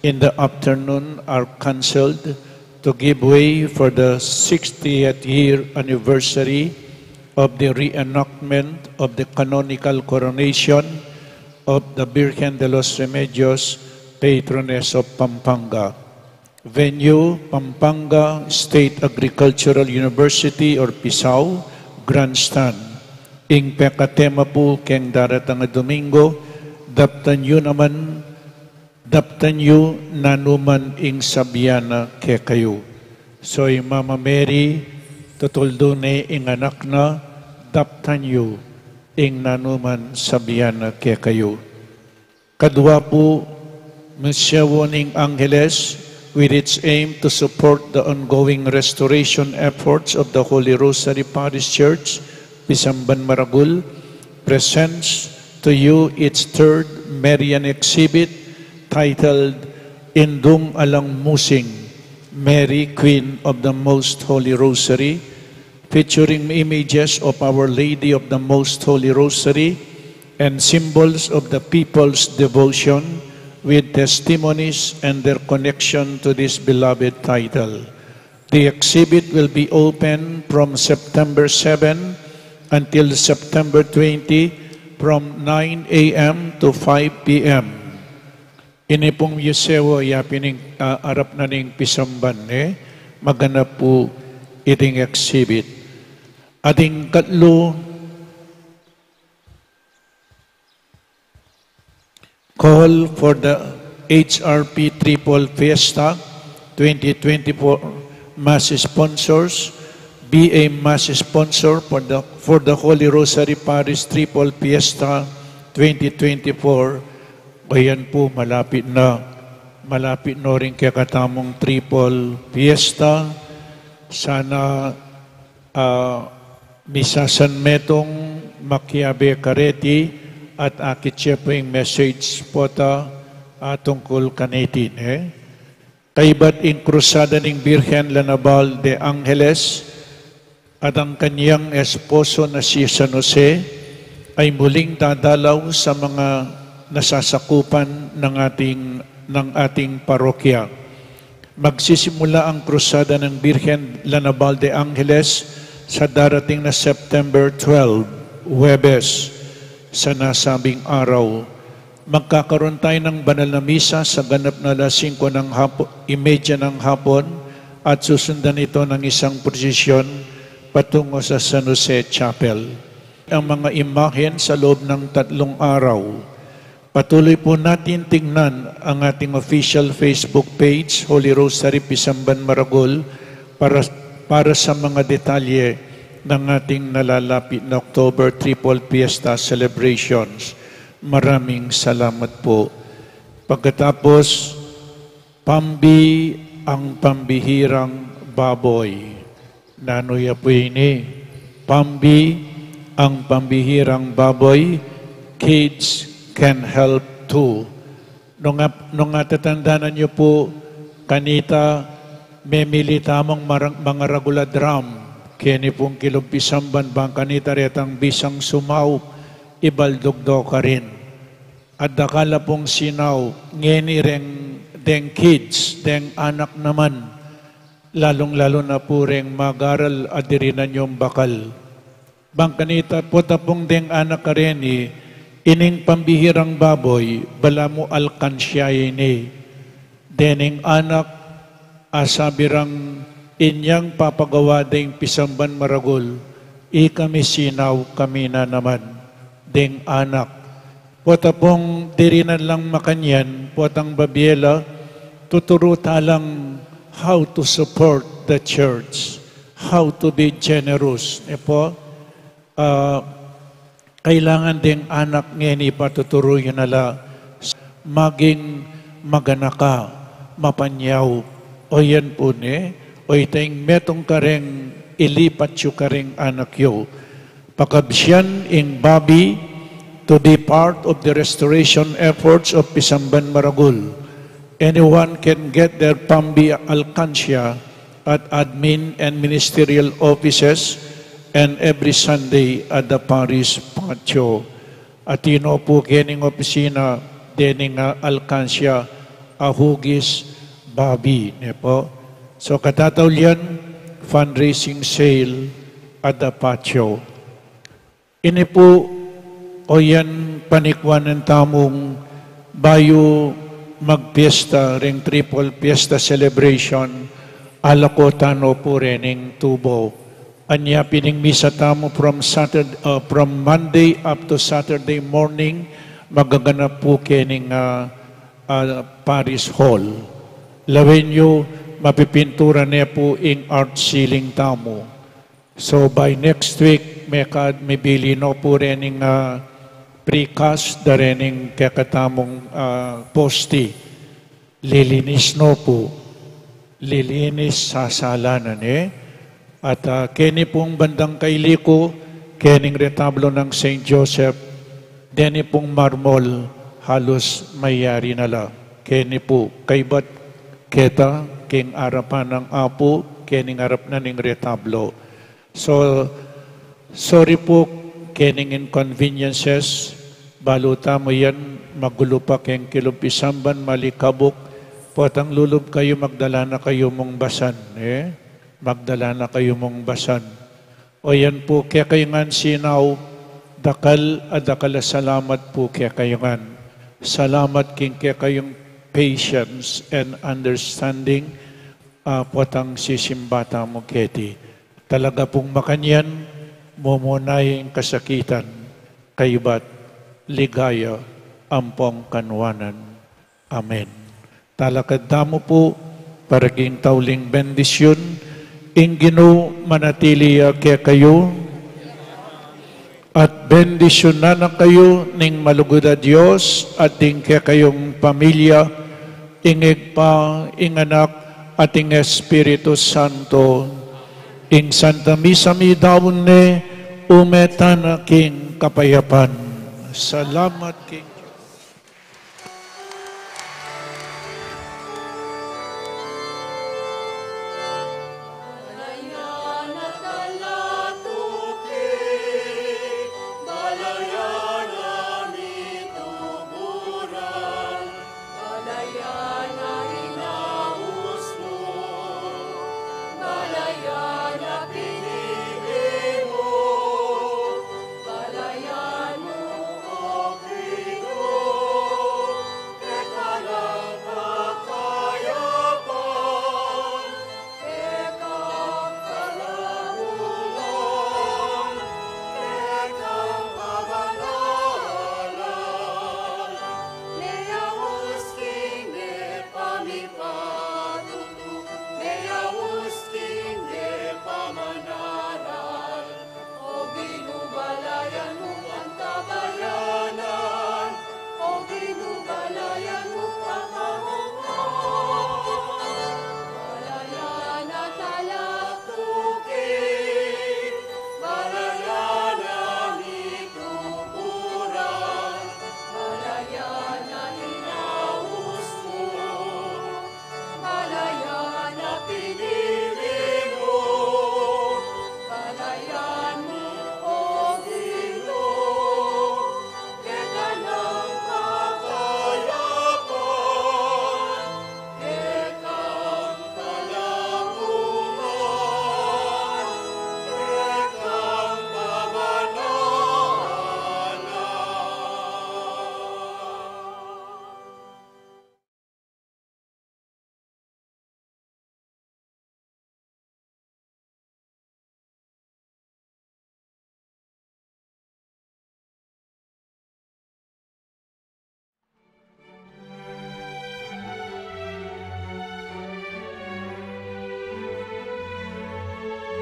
in the afternoon are canceled to give way for the sixtieth year anniversary of the reenactment of the canonical coronation of the Virgen de los Remedios, Patroness of Pampanga. Venue, Pampanga State Agricultural University or Pisao, Grandstand. Ing pekatema pu keng daratang a Domingo, Daptan Yu Naman, Daptan Yu Nanuman ing Sabian na Kekayu. So, i Mama Mary, tutuldu ne ing anak na, Daptan Yu ing Nanuman Sabian na Kekayu. Kadwa pu, Museo ning Angeles, with its aim to support the ongoing restoration efforts of the Holy Rosary Parish Church, Pisamban Maragul, presents to you its third Marian exhibit titled Indung Alang Musing, Mary, Queen of the Most Holy Rosary, featuring images of Our Lady of the Most Holy Rosary and symbols of the people's devotion with testimonies and their connection to this beloved title. The exhibit will be open from September seven until September twenty from nine A M to five P M. Ini pung museo, ya pin ing, ah, arap na ning Pisamban, e? Maganap pu iting exhibit. Ating katlu, call for the H R P Triple Fiesta twenty twenty-four mass sponsors, be a mass sponsor for the, for the Holy Rosary Parish Triple Fiesta twenty twenty-four. O yan pu, malapit na. Malapit no ring kekatamung Triple Fiesta. Sana, ah, misasan metung makiabe kareti at akit ye pu ing message pota, ah, tungkul kaniti, e? Kaybat ing Krusada ning Birhen la Naval de Angeles at ang kanyang esposo na si San Jose ay muling dadalaw sa mga nasasakupan ng ating, ng ating parokya. Magsisimula ang Krusada ng Birhen la Naval de Angeles sa darating na September twelve, Huwebes, sa nasabing araw. Magkakaroon tayo ng banal na misa sa ganap na alas singko ng hapo-, imedya ng hapon at susundan ito ng isang prosesyon patungo sa San Jose Chapel. Ang mga imahen sa loob ng tatlong araw. Patuloy po natin tingnan ang ating official Facebook page, Holy Rosary Pisamban Maragul, para, para sa mga detalye ng ating nalalapit na October Triple Fiesta celebrations. Maraming salamat po. Pagkatapos, pambi ang pambihirang baboy. Nanu ya pu ini? Pambi, ang pambihirang baboy, kids can help too. Nung, nung atatandanan yu pu, kanita, memili tamung marang-, mangaragul a drum, keni pung kilub pisamban bang kanita retang bisang sumaup, ibaldug do karin. At dakal a pung sinaup, ngeni reng, deng kids, deng anak naman, lalung-lalu na pu reng magaral a dirinan yung bakal. Bang kanita, pota pung deng anak kareni, ining pambihirang baboy, balamu alkansya ini. Dening anak, asabi rang inyang papagawa deng pisamban maragul, ikami sinaup kami na naman, deng anak. Pota pung dirinan lang makanyan, potang babie la, tuturu ta lang how to support the church, how to be generous. E pu, ah, kailangan deng anak ngeni patuturu yu na la maging maganaka, mapanyaup. O yan pu ne, o ita ing metung kareng ilipat yu kareng anak yu. Pakabsian ing babi to be part of the restoration efforts of Pisamban Maragul. Anyone can get their pambi alkansya at admin and ministerial offices and every Sunday at the parish patio. Atin no pu kening opisina dening, ah, alkansya a hugis babi, ne pu. So, katataulian, fundraising sale at the patio. Ini pu, o yan panikwanan tamung bayu magpiesta ring triple fiesta celebration, alako tano pu rening tubo. Anya pin ing misa tamu from Saturday, uh, from Monday up to Saturday morning, magaganap pu kening, uh, uh, parish hall. Lawen yu, mapipintura ne pu ing art ceiling tamu. So by next week, mekad mibili no pu rening, ah, precast da rening kekatamung, ah, posti. Lilinis no pu. Lilinis sasalanan, e. At, ah, keni pung bandang kailiku, kening retablo nang Saint Joseph, deni pung marmol, halus mayari na la. Keni pu, kaybat keta, king arapan nang Apu, kening arap na ning retablo. So, sorry pu, kening inconveniences, balu tamu yan, magulu pa keng kilub pisamban, malikabuk, potang lulub kayu, magdala na kayu mung basan, e? Magdala na kayu mung basan. O yan pu, kekayu ngan sinaup, dakal a dakal a salamat pu kekayu ngan. Salamat king kekayung patience and understanding, a, potang sisimba tamu keti. Talaga pung makanyan, mumuna ing kasakitan, kaybat ligaya ampong kanwanan. Amen. Talakad tamu pu, para king tauling bendisyun, ing Ginu manatili ya kekayu, at bendisyunan na kayu ning malugud a Dios, at ding kekayung pamilya, ing Ibpa, ing Anak, at ing Espiritu Santo. Ing Santa Misa midaun ne, ume tana king kapayapan. Salamat king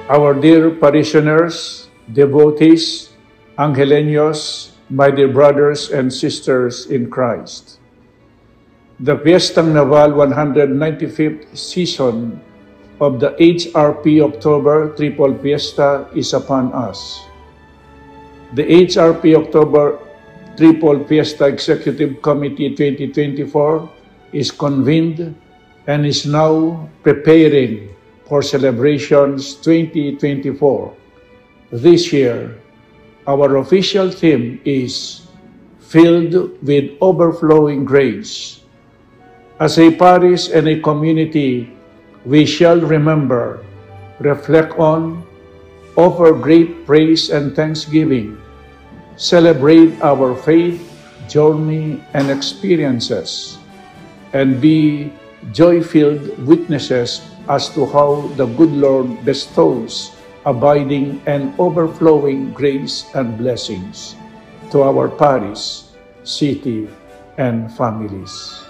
Our dear parishioners, devotees, Angeleños, my dear brothers and sisters in Christ. The Fiestang Naval one hundred ninety-fifth season of the H R P October Triple Fiesta is upon us. The H R P October Triple Fiesta Executive Committee twenty twenty-four is convened and is now preparing for celebrations twenty twenty-four. This year, our official theme is Filled with Overflowing Grace. As a parish and a community, we shall remember, reflect on, offer great praise and thanksgiving, celebrate our faith, journey, and experiences, and be joy-filled witnesses as to how the good Lord bestows abiding and overflowing grace and blessings to our parish, city, and families.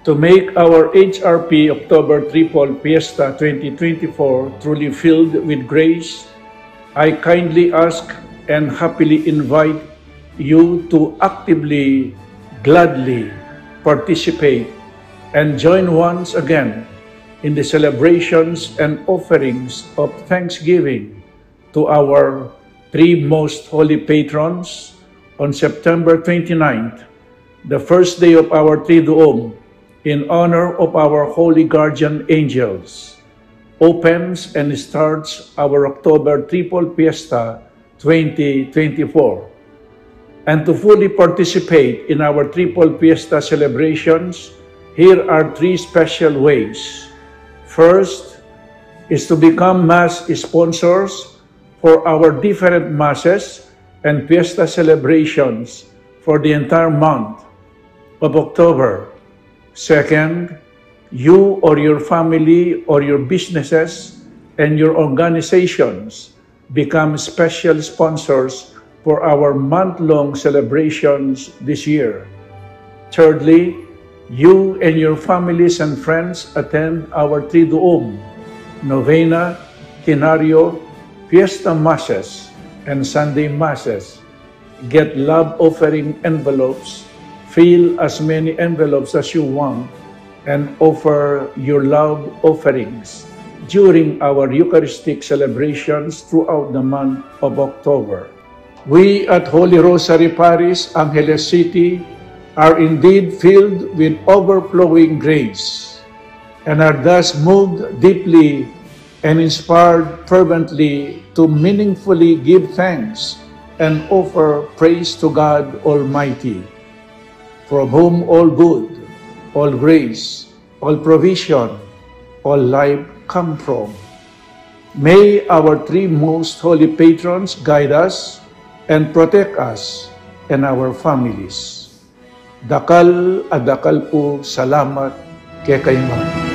To make our H R P October Triple Fiesta twenty twenty-four truly filled with grace, I kindly ask and happily invite you to actively, gladly participate and join once again in the celebrations and offerings of thanksgiving to our three most holy patrons on September twenty-ninth, the first day of our Triduum, in honor of our holy guardian angels, opens and starts our October Triple Fiesta twenty twenty-four. And to fully participate in our Triple Fiesta celebrations, here are three special ways. First is to become Mass sponsors for our different Masses and Fiesta celebrations for the entire month of October. Second, you or your family or your businesses and your organizations become special sponsors for our month-long celebrations this year. Thirdly, you and your families and friends attend our Triduum, Novena, Quinario, Fiesta Masses, and Sunday Masses. Get love offering envelopes, fill as many envelopes as you want, and offer your love offerings during our Eucharistic celebrations throughout the month of October. We at Holy Rosary Parish, Angeles City, are indeed filled with overflowing grace and are thus moved deeply and inspired fervently to meaningfully give thanks and offer praise to God Almighty, from whom all good, all grace, all provision, all life come from. May our three most holy patrons guide us and protect us and our families. Dakal a dakal pung salamat kekayu ngan.